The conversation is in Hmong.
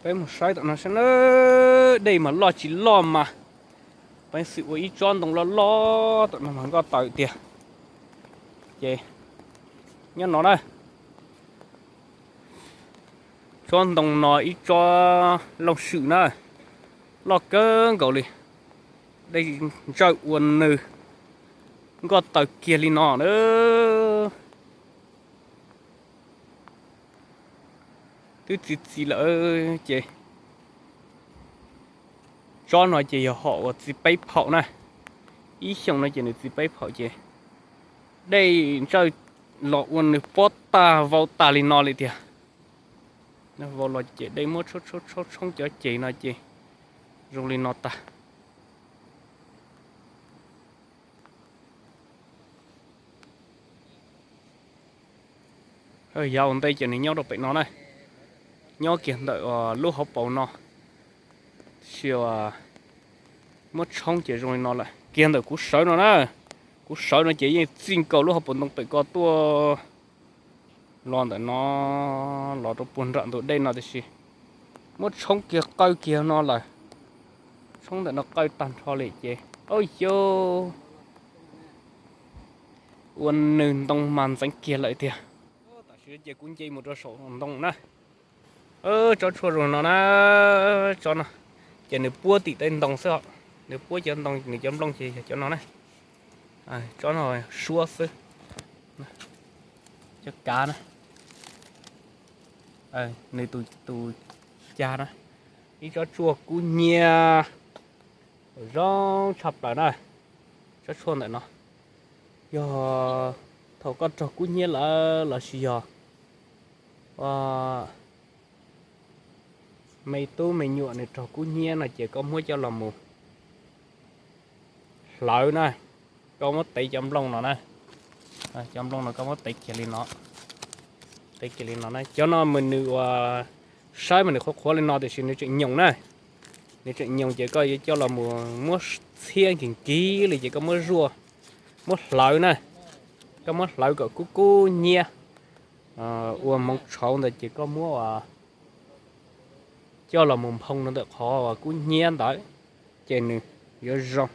Peb mus saib tom no saib na, dej mas loj tsis loj mas, peev xwm ua ib tsob ntoo loj loj tom no mas nkoj taws tiag. Ces nyob no na, tsob ntoo no ib tsob looj swm na, loj kawg nkaus li, dej ntsawj ua nws nkoj taws kiag li no na. Twb txi txiv lawm ces tsob no ces yog hom uas txiv peb phaum na. Ib xyoos no ces nws txiv peb phaum ces dej ntsawj los ua nws pob tag vau tag li no li tiag. Vau los ces dej muab tshoob tshoob tshoob cov ces no ces zoo li no tag. Yav ua ntej ces nws nyob rau pem no na, nyob kiag ntawm lub hauv paus no, tab sis muab tshoob ces zoo li no lawm. Kiag ntawm kuv sawv no na, kuv sawv no ces yeej txij nkaus lub hauv paus ntoo pem ko tuaj los ntawm no los rau puag nram ntug dej no tiam sis muab tshoob kiag qawj kiag no lawm. Tshoob ntawm no qawj tag nrho li ces au xyov, ua nws ntoo mas ntxeev kiag lawm tiag. Tam sim ces kuv nce mus rau saum ntoo na. Tsob tshuaj zoo no na, tsob no ces nws puab tim tej ntoo xwb os. Nws puab cov ntoo, nws cov nplooj ces yog cov no na. Tsob no suab xwb, cov kav na. Nws tus, tus cag na, ib tsob tshuaj kub hnyiab zoo tshaj plaws na. Tsob tshuaj ntawm no yog thaum koj raug kub hnyiab lawm lossis yog me tub me nyuam nws raug kub hnyiab no ces koj muab coj los mus hlawv na, koj muab tev cov nplooj no na, cov nplooj no koj muab tev kiag li no, tev kiag li no na. Cov no mas nws ua, saib mas nws qhuav qhuav li no tiam sis nws tseem nyoos na, nws tseem nyoos ces koj yuav coj los mus muab txhiab nkig nkig li ces koj muab zuaj, muab hlawv na, koj muab hlawv kom kub kub hnyiab, ua hmoov tshauv ntawd ces koj muab coj los mus nphoo rau ntawm qhov uas kub hnyiab ntawd ces nws yuav zoo.